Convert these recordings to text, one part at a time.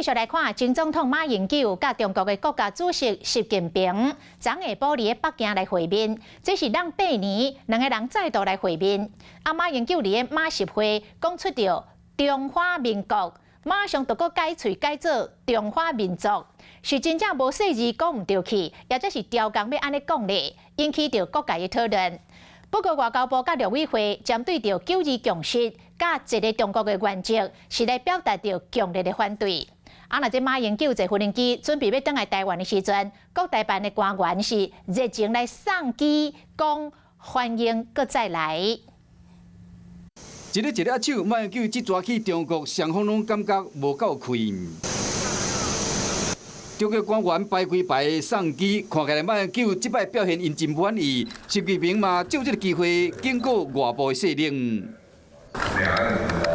續來看，前總統馬英九佮中國的國家主席習近平，昨下晡佇北京來會面，這是隔8年兩个人再度來會面。啊，馬英九佇馬習會講出著中華民國，馬上就閣改喙改做中華民族，是真正無細膩講毋著去，抑者是刁工欲按呢講咧，引起著各界的討論。不過外交部佮陸委會針對著九二共識佮一个中國的原則，是來表達著強烈的反對。啊，若這馬英九坐無人機準備欲轉來台灣的時陣，國台辦的官員是熱情來送機，講歡迎閣再來。一个一个手，馬英九這逝去中國，雙方攏感覺無夠開。中國官員排規排送機，看起來馬英九這擺表現𪜶真滿意。習近平嘛藉這个機會警告外部的勢力。兩岸同胞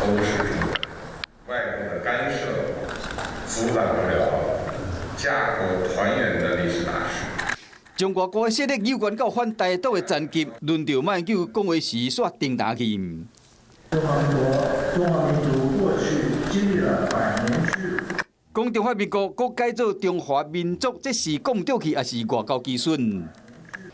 都是外部的干涉阻擋不了家國團圓的歷史大勢。中國國勢力有關到反台獨的層級，輪著馬英九講話時煞停彈去。中華民國、中華民族過去經歷了百年屈辱。講中華民國，閣改做中華民族，這是講毋著去，抑是外交機損？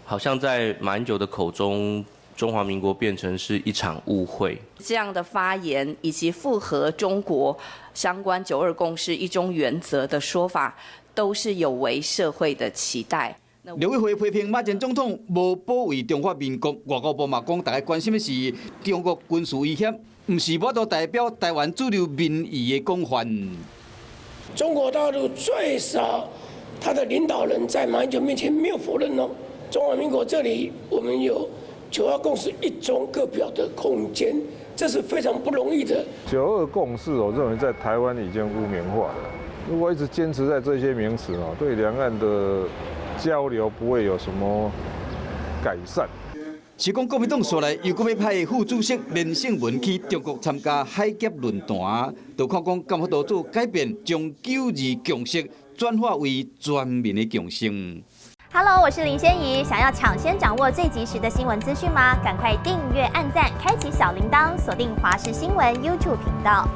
好像在馬英九的口中，中華民國變成是一場誤會。這樣的發言以及符合中國相關九二共識一中原則的說法，都是有違社會的期待。陸委會批評馬前總統無保衛中華民國，外交部嘛講，大家關心的是中國軍事威脅，毋是無法度代表台灣主流民意的講法。中國大陸最少，他的領導人在馬英九面前沒有否認哦。中華民國這裡，我們有九二共識一中各表的空間，這是非常不容易的。九二共識，我認為在台灣已經污名化了。如果一直堅持在這些名詞哦，對兩岸的交流不會有什麼改善。是講國民黨紲來又閣欲派副主席連勝文去中國參加海峽論壇，就看講敢有法度做改變，將九二共識轉化為全民的共識。 Hello，我是林仙怡，想要搶先掌握最及時的新聞資訊嗎？趕快訂閱、按讚、開啟小鈴鐺，鎖定華視新聞 YouTube 頻道。